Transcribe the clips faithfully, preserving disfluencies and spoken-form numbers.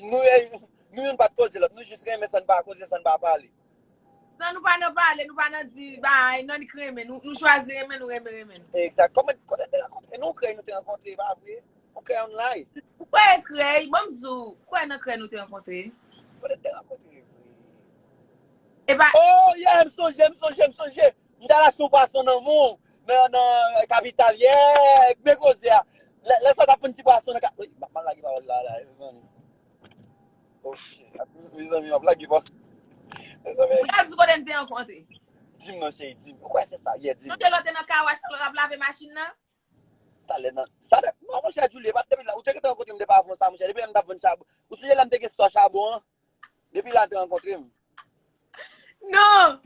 Nou, nou youn pa t koze lòt. Nou jis renmen san n pa koze, san n pa pale. San nou pa nan pale, nou pa nan di bagay, nan nik renmen. Nou, nou chwazi renmen, nou renmen renmen nou. Egzak. Kòman, kote n te rankontre? Nou krèy nou te rankontre, pa vre? Nou krèy online. Ou kwè krèy? Ban m di w, ou kwè nan krèy nou te rankontre? Kote n te rankontre vre? E pa. Oh, yeah, m sonje, m sonje, m sonje. M t al achte yon pwason nan mou, nan, nan kapital, yeah, men koze a. Lè, lè sa w t ap fann ti pwason nan ka, wi, m ap mal lage pawòl la, la, mezanmi. Oh, shit. Mezanmi, m ap lage pawòl. Mezanmi. M pral di kote n te rankontre. Di m non, cheri, di m. Ou kwè se sa? Yeah, di m. Sonje lè w te nan car wash, lè w t ap lave machin nan? Talè nan. Sa de, non, monchè, Julie, e pa t depi la. Ou te gentan rankontre m depi avan sa, monchè. Depi lè m t ap vann chabon. Ou sonje lè m te gen stò chabon an? Depi la n te rankontre m. Non!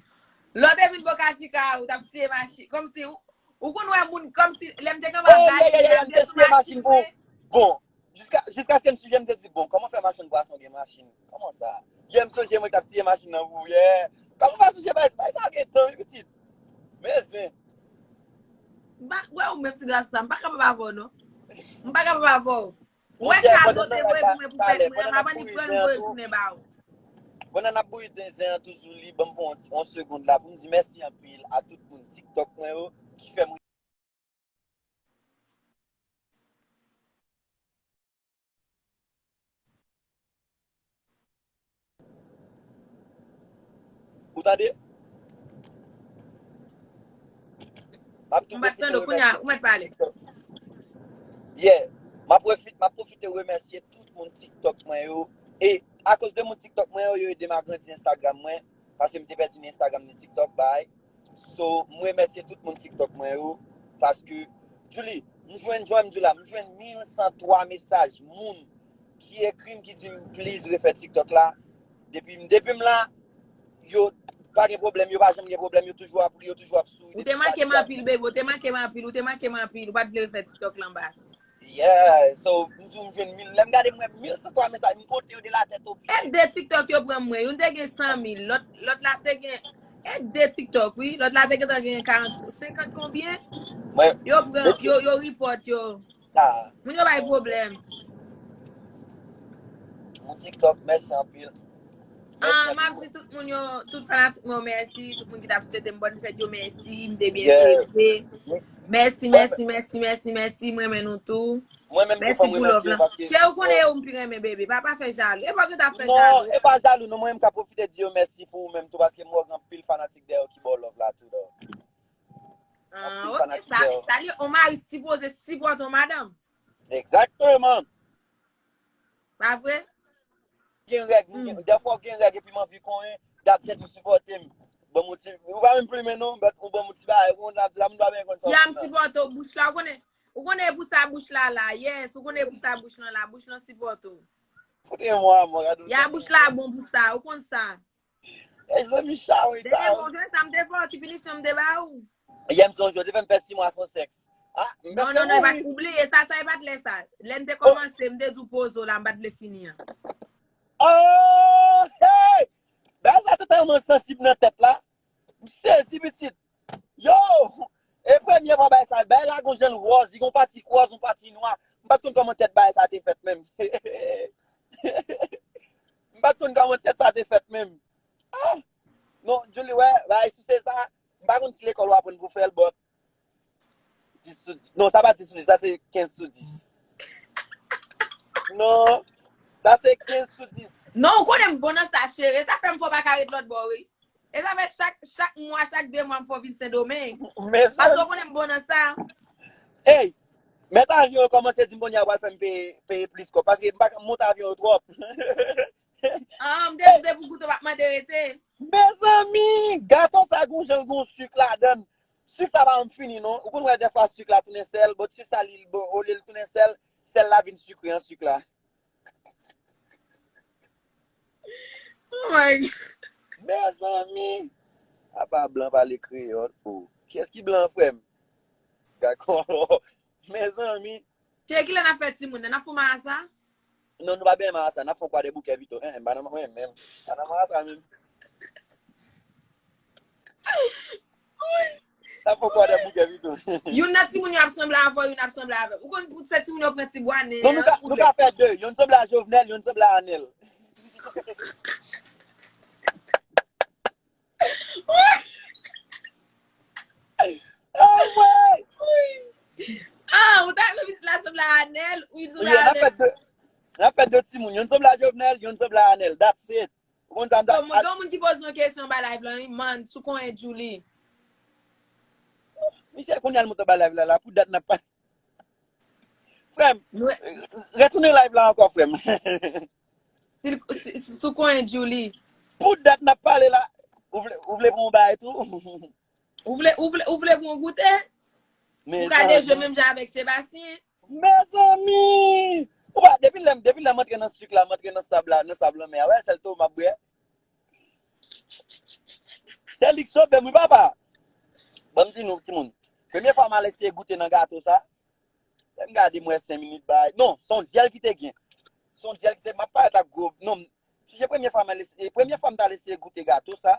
Lè w te vin Boca Chica, ou t ap siye machin. Kòmsi, ou, ou konn wè moun, kòmsi, lè m te kanpe ap gade, m te siye machin pou ou. Bon, jiska, jiskaske m swiv, m te di, bon, kòman fè machann pwason gen machin? Kòman sa? Yè m sonje mwen t ap siye machin nan pou ou, yè. Kòman w pa sonje bagay, bagay sa gen tan, wi, pitit. Men zen. M pa wè ou menm ti gason sa, m pa kapab avè w, non. M pa kapab avè w. Ou wè kado te voye pou mwen pou fèt mwen an, m ap annik pran l voye tounen ba ou. Pandan n ap bouyi zen an toujou, li ban m pou yon, yon segonn la pou m di mèsi anpil a tout moun TikTok mwen yo ki fè m Ou tande? M ap tou pwofite remèsye. Ou mèt pale. Yeah. M ap pwofite, m ap pwofite remèsye tout moun TikTok mwen yo. E akoz de moun TikTok mwen yo, yo ede m agrandi Instagram mwen. Paske m te pèdi ni Instagram ni TikTok, bay. So, m remèsye tout moun TikTok mwen yo. Paske, Julie, m jwenn, jan m di w la, m jwenn mil san twa mesaj moun ki ekri m, ki di m, please refè TikTok la. Depi, depi m la, yo pa gen pwoblèm, yo pa janm gen pwoblèm, yo toujou ap ri, yo toujou ap souri. Ou te manke m anpil, bebe, ou te manke m anpil, ou te manke m anpil, ou pa t vle refè TikTok lan ba. Yeah, so, m di w m jwenn mil, lè m gade m wè mil san twa mesaj, m konte yo de latèt o pye. E de TikTok yo pran mwen, youn te gen san mil, lòt, lòt la te gen, e de TikTok, wi, lòt la te gentan gen karant, senkant konbyen? Yo pran, yo, yo report yo. Moun yo bay pwoblèm. Moun TikTok, mèsi anpil. Ah, m ap di tout moun yo, tout fanatik mwen yo mèsi, tout moun ki t ap swete m bòn fèt yo mèsi, m te byen fete. Mèsi, mèsi, mèsi, mèsi, mèsi, m renmen nou tou. Mèsi pou love lan. Cheri, ou konnen e ou m pi renmen, bebe. Pa, pa fè jalou. E pa ou ki t ap fè jalou. Non, e pa jalou, non. Mwen menm ka pwofite di yo mèsi pou ou menm tou, paske m wè w gen anpil fanatik dèyè w ki ba w love la tou, dò. Ah, ok, sa, sa li, on mari sipoze sipòte on madanm. Egzakteman. Pa vre? Gen règ, m gen, dèfwa w gen règ epi m anvi konyen, dat sèt ou sipòte m. Ban m yon ti, ou pa menm plimen non, but ou ban m yon ti bagay, ou konn sa m di la, moun pa byen konn sa. Ya, m sipòte w, bouch la, ou konnen, ou konnen e pou sa bouch la la, yes, ou konnen e pou sa bouch lan la, bouch lan sipòte w. Fout yon mwa, mwa, gade w. Ya, bouch la bon pou sa, ou konn sa. Mezanmi, chawony sa. Dènye bon jwè sa, m te fè w, ki pinisyon m te ba ou? Yè m sonje, w te fè m fè sis mwa san sèks. Ah, m prèske mouri. Non, non, non, e pa t, ou bliye sa, sa e pa t lè sa. Lè n te kòmanse, m te di w poze w la, m pa t vle fini an. Oh, hey! Bagay sa te tèlman sansib nan tèt la. M sezi, pitit. Yo! E premye fwa bagay sa, bagay la gon jan l wòz, li gon pati wòz, yon pati nwa. M pa t konn kòman tèt bagay sa te fèt menm. M pa t konn kòman tèt sa te fèt menm. Ah! Non, Julie, wè, bagay sou se sa, m pa konn ki lekòl w aprann pou fè l, but dis sou dis. Non, sa pa dis sou dis, sa se kenz sou dis. Non, sa se kenz sou dis. Non, ou konnen m bon nan sa, cheri. E sa fè m fè w pa ka ret lòt bò, wi. E sa fè chak, chak mwa, chak de mwa, m fè w vin Sendomeng. Paske ou konnen m bon nan sa. Ey, mèt avyon yo kòmanse di m kounye a yo pral fè m peye, peye plis kòb. Paske m pa ka monte avyon yo twòp. Ah, m te di depi w goute w p ap mande rete. Mezanmi, gato sa gon jan l gon sik ladan l. Sik sa pa janm fini non. Ou konn wè dèfwa sik la tounen sèl, but sik sa li, bon, olye l tounen sèl, sèl la vin sikre an sik la. Oh my God. Mezanmi. Apa blan pale kreyòl. Oh. Kiyès ki blan, frè m? Gad kòman. Mezanmi. Cheri, kilè n ap fè timoun nan? N ap fè marasa? Non, nou pa benyen marasa. N ap fè yon kwadèboukè pito. En, en, m pa nan, mwen menm. Pa nan marasa menm. Sa fò kwa de bouke pito. Youn nan timoun yo ap sanble avè w, youn ap sanble avè w. Ou konn pou se timoun yo pran ti bwa nen. Non, nou ka, nou ka fè de. Youn sanble a Jovenel, youn sanble a Anel. Ah, ou ta vle pitit la sanble a Anel, ou sanble a Anel. N ap fè de timoun. Youn sanble a Jovenel, youn sanble a Anel. That's it. Ou konn sa m ta. Mwen gen yon moun ki poze yon kesyon ba live lan, wi, man, sou konyen Julie. Misye kounye a l monte ba live la, la, pou dat n ap pale. Frè m, retounen live la ankò, frè m. Sou konyen Julie. Pou dat n ap pale la, ou vle, ou vle pran yon bagay tou? Ou vle, ou vle, ou vle pran goute? Ou ka dejwe menm jan avèk Sebastien? Mezanmi! Ou pa, depi lè, depi lè m antre nan sik la, m antre nan sab la, nan sab lanmè a, wè, sèl to m ap bwè. Se li k sove m, wi, papa. Ban m di nou, timoun. Premye fwa m al eseye goute nan gato sa. Lè m gade m wè senk minit bay. Non, se yon dyèl ki te gen. Se yon dyèl ki te, m ap parèt ak gwo. Non, sonje premye fwa m al eseye, premye fwa m t al eseye goute gato sa.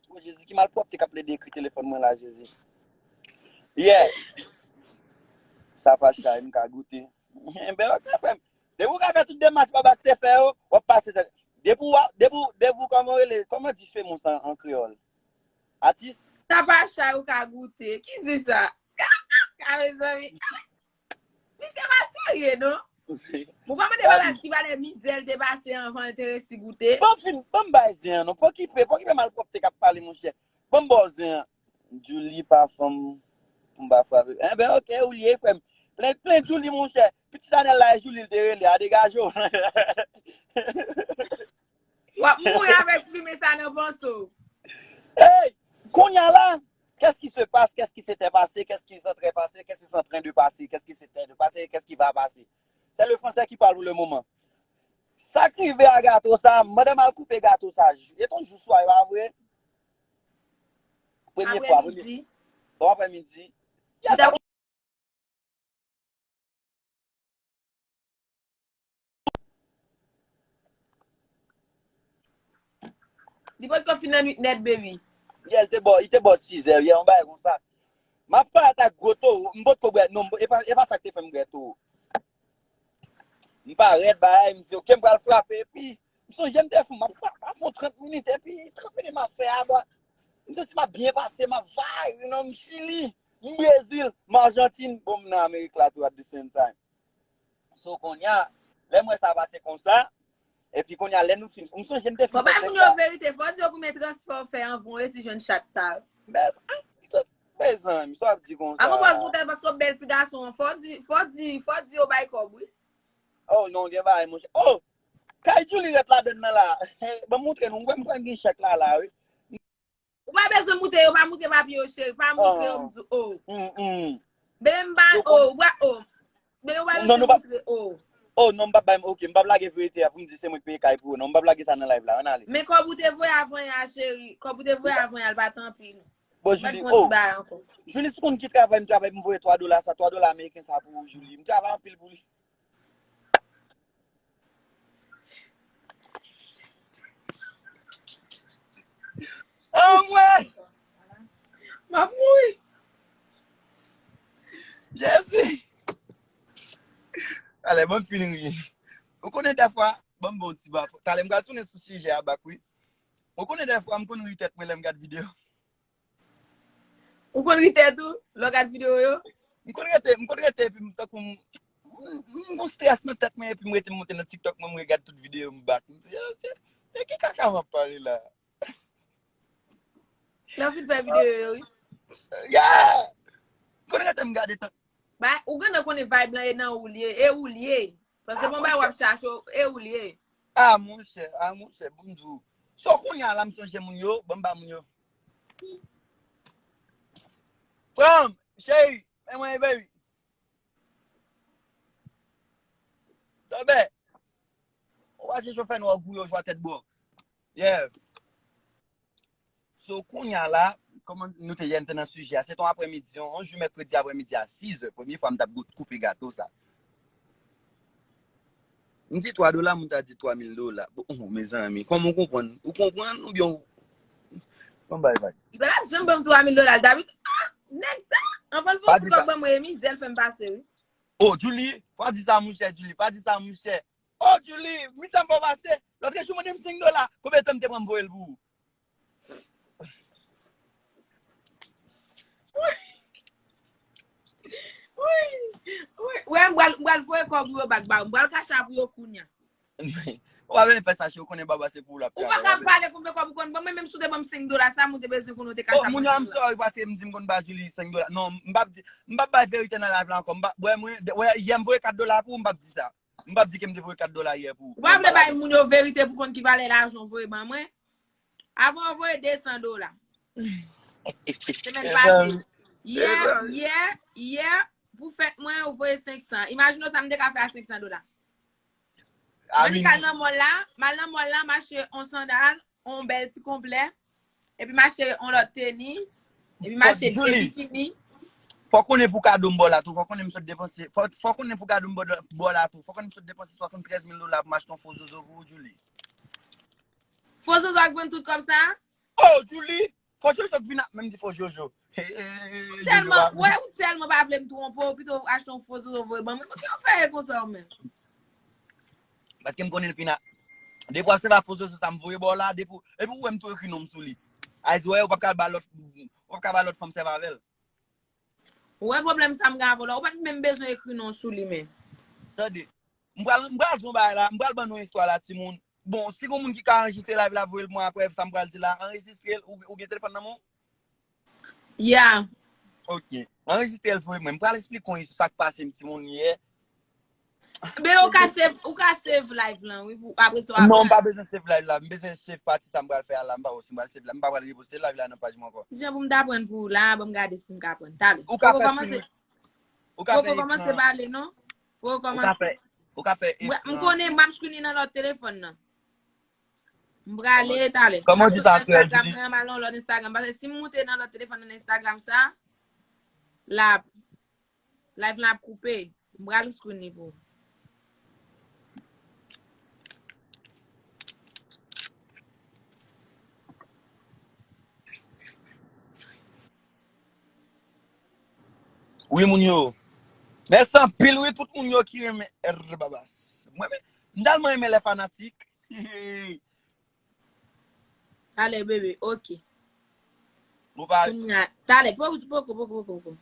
O Jezi, ki malpwòpte k ap plede ekri telefòn mwen la, Jezi. Yeah. Sa pa chay, m ka goute. Enben, ok, frè m. Depi w ka fè tout demach Baba te fè yo, w ap pase tèt. Depi w, depi w, depi w, kòman rele, kòman di cheve mousse an, an kreyòl? Atis? Sa pa chay ou ka goute. Ki di sa? Ka mezanmi. Misye pa serye, non. Bon, pa mande Baba ki valè mizè l te pase anvan l te resi goute. Ban m fin, ban m bay zen an, non. Pa okipe, pa okipe malpwòpte k ap pale, monchè. Ban m ba w zen an. Julie pa fanm pou m pa frape. Enben, ok, ou li ye, frè m. Plen, plen Julie, monchè. Pitit Anèl la, e Julie l te rele a, degaje w. W ap mouri avèk plimen sa nan panse w. Hey! Kounye a la, qu'est-ce qui se passe, qu'est-ce qui s'était passé, qu'est-ce qui s'est passé, qu'est-ce qui s'est en train de passer, qu'est-ce qui s'est en train de passer, qu'est-ce qui va passer? C'est le français qui parle pour le moment. Sa k rive a gato sa, m mande m al koupe gato sa. E ton jou swa, e pa vre? Premye fwa, premye. Bon, aprè midi. Li potko fin nan nwit nèt, baby. Yeah, li te bò, li te bò sizè, yeah, yon bagay konsa. M ap parèt ak gwo towo, m potko bwè, non, e pa, e pa sa k te fè m bwè towo. M parèt, bagay, m di, ok, m pral frape, epi, m sonje m te fou, m ap frape, ap fè trant minit, epi trant minit m ap fè a, bwa. M santi m ap byen pase, m ap vibe, you know, m Chili, m Brezil, m Ajantin, bon, m nan Amerik la tou at the same time. So, kounye a, lè m wè sa pase konsa, epi kounye a, lè nou fin, m sonje m te fin. Fò bay moun yo verite, fò di yo konbyen transfè w fè anvan w resi jwenn chat sa yo. Mèsi, ah, tout mezanmi, sa w ap di konsa. A konprann pou tèt paske w bèl ti gason an, fò di, fò di, fò di yo bay kòb, wi. Oh, non, gen bagay, monchè. Oh, kay Julie ret ladann nan la. Ban m moutre nou, m kwè m konn gen chèk la, la, wi. Ou pa bezwen moutre yo, pa moutre papye yo, cheri. Pa moutre yo, m di w, oh. Bebe m pa, oh, ou pa, oh. Bebe ou pa bezwen moutre, oh. Oh, non, m p ap bay, ok, m p ap lage verite a pou m di se mwen k peye kay pou ou, non, m p ap lage sa nan live la, ann ale. Men kòb ou te voye avan yè a, cheri. Kòb ou te voye avan yè a, l pa t anpil. Bon, Julie, oh. Julie, si w konn ki travay m travay pou m voye twa dola sa, twa dola ameriken sa pou ou, Julie. M travay anpil pou li. Anmwey! M ap mouri. Jezi! Alè, ban m fin ri. Ou konnen dèfwa, ban m ba w ti ba. Talè m pral tounen sou sijè a back, wi. Ou konnen dèfwa, m konn ri tèt mwen lè m gad videyo. Ou konn ri tèt ou lè w gad videyo yo? M konn rete, m konn rete epi m tankou m, m, m gon strès nan tèt mwen epi m rete m monte nan TikTok mwen, m regad tout videyo m back. M di, ah, ok, men ki kaka m ap pale la? Lè w fin fè videyo yo, wi. Yeah! M konn rete m gade tan. Ba, ou gentan konnen vibe lan e nan ou l ye, e ou l ye. Paske bon bay w ap chache, e ou l ye. Ah, monchè, ah, monchè, bon m di w. So kounye a la, m sonje moun yo, ban m ba moun yo. Frè m, cheri, men mwen, baby. Tande. Ou pa se chofè nou a gou yo jwa tèt bò. Yeah. So, kounye a la, kòman nou te yè n te nan sijè a? Se te yon aprèmidi, yon jou mèkredi aprèmidi a sizè. Premye fwa m t ap gout koupe gato sa. M di twa dola, moun sa di twa mil dola. Bon, oh, mezanmi, kòman w konprann? Ou konprann oubyen w. Ban m bay vag. Li pa t ap janm ban m twa mil dola. Li t ap, ah! Nèg sa, anvan l voye ti kòb ban mwen, e mizè l fè m pase, wi. Oh, Julie, pa di sa, monchè, Julie, pa di sa, monchè. Oh, Julie, mizè m fè w pase. Lòt jou, mande m senk dola. Konbyen tan m te pran m voye l pou ou? Wi, wi, wi. Wè, m pral, m pral voye kòb ou yo bak ba ou. M pral Cash App ou yo kounye a. Ou pa bezwen fè sa, cheri, ou konnen baba se pou ou l ap travay. Ou pa ka pale konbyen kòb ou konn ban mwen, menm si w te ban m senk dola, sa m ou te bezwen konnen w te ka chape. Oh, moun yo, I'm sorry, paske m di m konn ba Julie senk dola. Non, m p ap di, m p ap bay verite nan live la ankò. M p ap, wè, mwen, wè, yè m voye kat dola pou ou, m p ap di sa. M p ap di ke m te voye kat dola yè pou ou. Ou pa vle bay moun yo verite pou konn ki valè lajan w voye ban mwen? Avan w voye de san dola. Semèn pase. Yè, yè, yè, pou fèt mwen, ou voye senk san. Imajine w sa m te ka fè a senk san dola. Mwen li kal nan mòl la, m al nan mòl la, m achte yon sandal, yon bèl ti konplè, epi m achte yon lòt tenis, epi m achte de bikini. Fò konnen pou kado m ba w la tou, fò konnen m sot depanse, fò, fò konnen pou kado m ba w la tou, fò konnen m sot depanse swasanntrèz mil dola pou m achte yon fo zozo pou ou, Julie. Fo zozo ak vann tout kòb sa? Oh, Julie, fo jojo k vin ap menm di fo jojo. Hey, hey, hey, hey, jojo Tèlman, pa vle. Wè, ou tèlman pa vle m twonpe w, pito w achte yon fo zozo voye ban mwen. Poukisa w fè konsa ou menm? Paske m konnen l pina. Depi w ap sèvi ak fo zozo sa m voye ba w la, depi w, epi w wè m tou ekri non m sou li. A di, wè, ou p ap ka al ba lòt, ou p ap ka ba lòt fanm sèvi avè l. Ou wè pwoblèm sa m gen avè w la, ou pa t menm bezwen ekri non w sou li menm. Tande, m pral, m pral di yon bagay la, m pral ban nou istwa la, timoun. Bon, si gon moun ki ka anrejistre live la, voye l mwen apre sa m pral di la, anrejistre l, ou, ou gen telefòn nan men w? Yeah. Ok. Anrejistre l voye mwen. M pral eksplike w sa k pase m timoun yè. Men ou ka save, ou ka save live lan, wi, pou apre sa w ap. Non, m pa bezwen save live la. M bezwen save pati sa m pral fè a la. M pa wè si m pral save la. M pa pral reposte live la nan paj mwen ankò. Kijan pou m t aprann pou ou la? Ban m gade si m ka aprann. Talè. Ou ka fè screen. Ou ka fè ekran. Poko kòmanse pale, non? Poko kòmanse. Ou ka fè ekran. M konnen m ap screen nan lòt telefòn nan. M prale talè. Kòman w di sa, frè Julie? M al nan lòt Instagram. Paske si m moute nan lòt telefòn nan Instagram sa, l ap, live lan ap koupe. M pral screen li pou ou. Wi, moun yo. Mèsi anpil, wi, tout moun yo ki renmen R Babas. Mwen menm, m tèlman renmen lè fanatik. Talè, bebe, ok. Ou pa. Kounya, talè, poko, poko, poko, poko.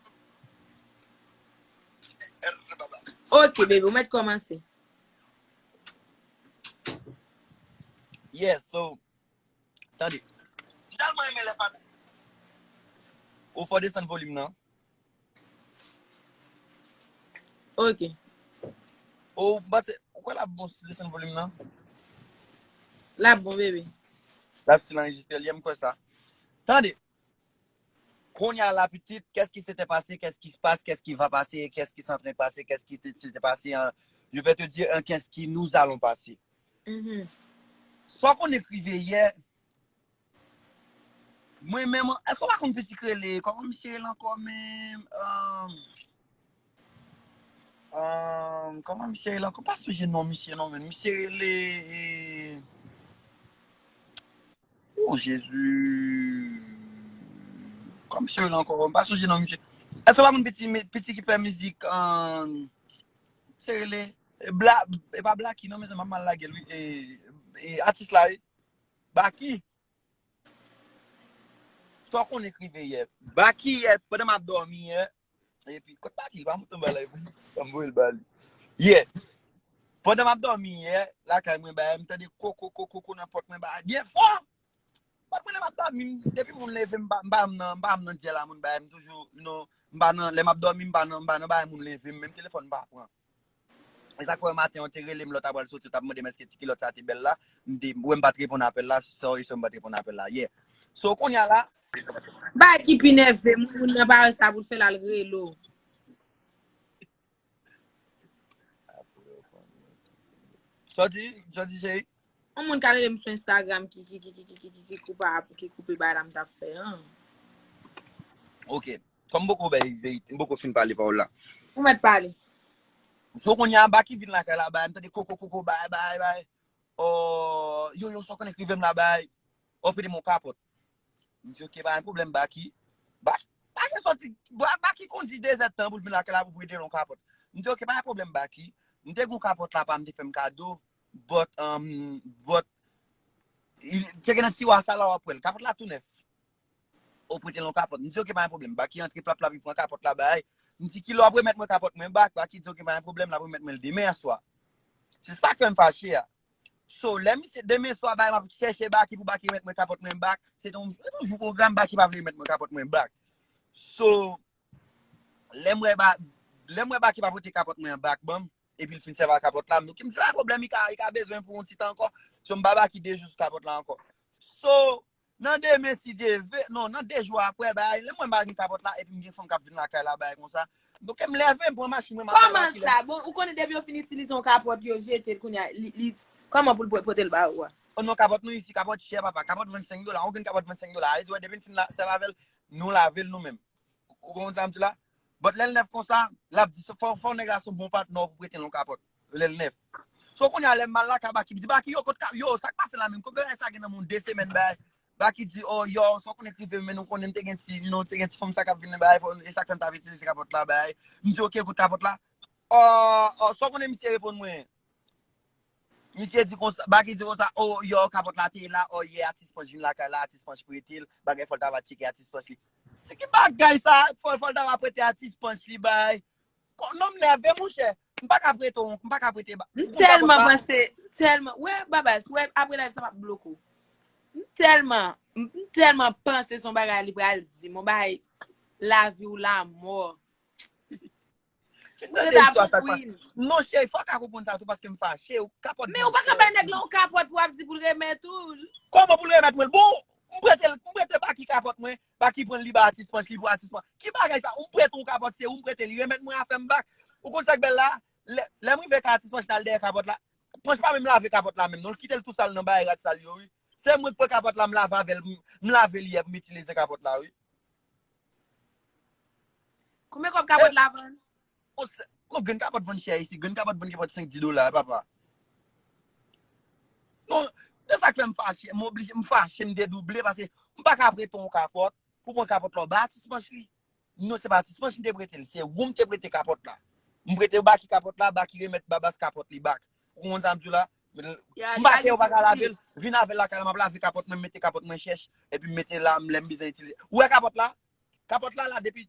Ok, bebe, ou mèt kòmanse. Yeah, so, tande. Ou fò desann volim nan. Ok. Ou panse, ou kwè l ap bon si desann volim nan? L ap bon, bebe. L ap still anrejistre, yeah, m kwè sa. Tande. Kounye a la, pitit, qu'est-ce qui s'était passé, qu'est-ce qui se passe, qu'est-ce qui va passer, qu'est-ce qui s'est en train de passer, qu'est-ce qui s'était passé, hein? Je vais te dire, hein, qu'est-ce qui nous allons passer. Sa w konnen k rive yè, Mwen menm, èske w pa konn pitit k rele, kòman misye rele ankò menm? Ahn, ahn, kòman misye rele ankò? M pa sonje non misye non, men misye rele, e, o Jezi. Kòman misye rele ankò? M pa sonje non misye. Èske w pa konn pitit, pitit ki fè mizik, ahn, misye rele, e, Bla, e pa Blacky non, mezanmi, m ap mal lage l, wi. E, e, atis la, wi. Baky. Sa w konnen k rive yè? Baky yè, pandan m ap dòmi yè, epi, kot Baky, li pa monte anba live, ban m voye l ba li. Yè, pandan m ap dòmi yè, lakay mwen, bagay, m tande koko, koko, koko nan pòt mwen, bagay byen fò. Pòt mwen, lè m ap dòmi, depi moun leve m, m pa, m pa nan, m pa nan dyè la, moun bagay, m toujou, you know, m pa nan, lè m ap dòmi, m pa nan, m pa nan bagay moun leve m, menm telefòn m pa pran. E sa k fè maten an, yo te rele m, lè w ta pral soti, yo t ap mande m èske ti kilòt sa te bèl la. M te, mwen m pa t reponn apèl la, sorry, so m pa t reponn apèl la. Yeah. So, kounye a la. Bagay ki pi nève m, moun nan pa wè sa pou l fè l al rele w. Sa w di, sa w di, cheri? Yon moun ka rele m sou Instagram ki, ki, ki koupe bagay la m t ap fè an. Ok. Kòm m poko bay verite, m poko fin pale pawòl la. Ou mèt pale. So kounye a, Baky vin lakay la, bay, m tande koko, koko, bay, bay, bay. Oh, yo, yo, sa w konnen k rive m la, bay. Oh, prete m yon kapòt. M di, ok, pa gen pwoblèm, Baky. Baky, Baky soti, Ba- Baky kondi de zèdtan pou l vin lakay la pou prete l yon kapòt. M di, "Ok, pa gen pwoblèm, Baky." M te gen yon kapòt la pa m te fè m kado, but, um, but, li te gen nan tiwa sa la w ap wè l. Kapòt la tou nèf. Ou prete l yon kapòt. M di, "Ok, pa gen pwoblèm." Baky antre plap plap, li pran kapòt la bay. M di, "Kilè w ap remèt mwen kapòt mwen back?" Baky di, "Ok, pa gen pwoblèm, l ap remèt mwen l demen aswa." Se sa k fè m fache a. So, lè misye demen swa bay, m ap chèche Baky pou Baky remèt mwen kapòt mwen back. Se te yon, se te yon jou pwogram, Baky pa vle remèt mwen kapòt mwen back. So, lè m wè ba, lè m wè Baky pa pote kapòt mwen an back ban m, epi l fin sèvi ak kapòt la, m di, "Ok, m di, pa pwoblèm, li ka, li ka bezwen pou yon ti tan ankò." So, m ba Baky de jou sou kapòt la ankò. So, nan demen, si Dye vle, non, nan de jou apre, bay, lè m wè m pa gen kapòt la, epi m gen fanm k ap vin lakay la, bay konsa. Donk, m leve, m pran machin mwen, m ap bay Kòman Baky lè sa? Bon, ou konnen depi yo fin itilize yon kapòt, yo jete l kounye a, li, li, kòman pou l pote l ba ou a? Oh non, kapòt nou isi, kapòt chè, papa. Kapòt vennsenk dola, yon grenn kapòt vennsenk dola. Sa vle di, wè, depi n fin la, sèvi avè l, nou lave l nou menm. Ou konprann sa m di la? But lè l nèf konsa, l ap di, fò, fò nèg la se yon bon patnè pou prete l yon kapòt. Lè l nèf. So, kounye a, lè m al lakay Baky, m di, "Baky, yo, kot ka, yo, sa k pase la menm? Kot bagay sa gen nan moun de semèn, bay?" Baky di, "Oh, yo, sa w konnen k rive, men nou konnen m te gen ti, you know, te gen ti fanm sa k ap vin, bay, e sa k fè m t ap itilize kapòt la, bay." M di, "Ok, kot kapòt la?" Oh, oh, sa w konnen misye reponn mwen? Misye di konsa, Baky di konsa, "Oh, yo, kapòt la te la, oh, yè, Atis Panch vin lakay la, Atis Panch prete l, bagay fò l ta va tcheke Atis Panch li." Se ki bagay sa, fò, fò l ta va prete Atis Panch li bay. Kon, non, m nève, monchè. M pa ka prete, m pa ka prete ba, M ou konn kapòt tèlman la? Panse, tèlman, wè, Babas, wè, apre live sa m ap bloke w. M tèlman, m tèlman panse se yon bagay li pral di m, yon bagay lavi ou lanmò. Fin tande istwa sa k pase. Non, cheri, fò w ka konprann sa tou paske m fache, ou kapòt Men ou pa ka bay nèg la yon kapòt pou w ap di pou l remèt ou l. Kòman pou l remèt mwen l? Bon, m prete l, m prete Baky kapòt mwen, Baky pran l li ba Atis Panch, li pou Atis Panch. Ki bagay sa? Ou m prete yon kapòt, se ou m prete li, remèt mwen afè m back. Ou konn sa k bèl la? Lè, lè m rive kay Atis Panch, l al dèyè kapòt la. Panch pa menm lave kapòt la menm, non, l kite l tou sal nan bagay rad sal yo, wi. Se mwen k pran kapòt la, m lave avè l, m, m lave l yè pou m itilize kapòt la, wi. Konbyen kòb kapòt la vann? On se, non, grenn kapòt vann chè isi. Grenn kapòt vann gen pòt senk dis dola, papa. Non, se sa k fè m fache. M oblije, m fache, m dedouble, paske m pa ka prete yon kapòt pou pran kapòt la, ba Atis Panch li. Non, se pa Atis Panch m te prete l, se ou m te prete kapòt la. M prete Baky kapòt la, Baky remèt Babas kapòt li back. Ou konprann sa m di w la? M pa kè ou pa ka lave l, vin avè l lakay la, m ap lave kapòt mwen, m mete kapòt mwen chèch, epi m mete la, lè m bezwen itilize. Ou wè kapòt la? Kapòt la la depi,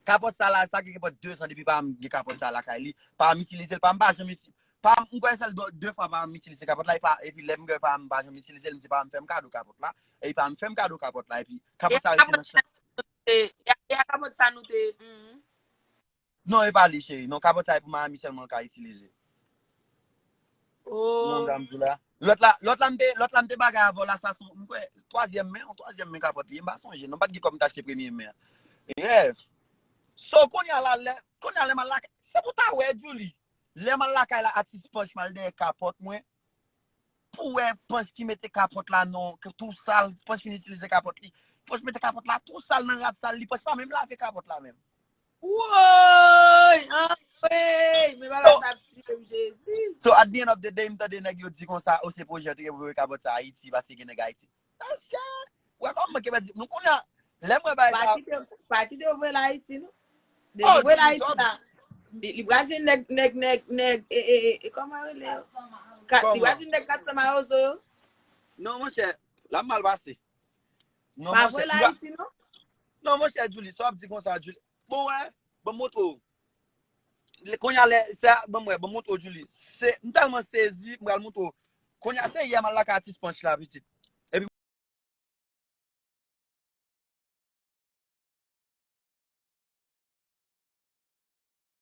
kapòt sa la, sa gen gen de zan depi pa m gen kapòt sa lakay li. Pa m itilize l, pa m pa janm itilize. Pa m, m kwè sèl de, de fwa pa m itilize kapòt la, epi lè m gen pa m pa janm itilize l, m di pa m fè m kado kapòt la, epi pa m fè m kado kapòt la, epi kapòt sa rete nan chanm. E, e, e a kapòt sa nou te, mhm. Non, e pa li, cheri. Non, kapòt sa e pou Miami sèlman l ka itilize. Oh. Lòt la, lòt la, m te, lòt la, m te bagay avè w la, sa se, m kwè, twazyèm men, yon twazyèm men kapòt li, m pa sonje, non, m pa t gen kòb m t achte premye men an. Yeah. So, kounye a la, lè, kounye a lè m al lakay, se pou ta wè, Julie. Lè m al lakay la, Atis Panch m al dèyè kapòt mwen, pou wè Panch ki mete kapòt la non, ke tou sal, Panch fin itilize kapòt li. Panch mete kapòt la tou sal nan rad sal li, Panch pa menm lave kapòt la menm. Woy! Anmwey! Men papa sa ap tiye m, Jezi. So, at the end of the day, m tande nèg yo di konsa, o se pwojè te gen pou voye kapòt sa Ayiti, paske gen nèg Ayiti. Mesye, wè kòman ke di, nou konnen, lè m wè bagay sa. Pa kite, pa kite yo voye l Ayiti, non. Depi voye l Ayiti la, li, li pral jwenn nèg, nèg, nèg, nèg, e, e, e, e, kòman yo rele yo? Li pral jwenn nèg Kat San Mawozo yo. Non, monchè, la m mal pase. Non, monchè, li pa voye l Ayiti, non? Non, monchè, Julie, sa w ap di konsa, Julie. Bon, wè, bon, montre w. Kounye a lè, se a, ban m wè, ban m montre w, Julie. Se, m tèlman sezi, m pral montre w. Kounye a se yè m al lakay Atis Panch la, pitit.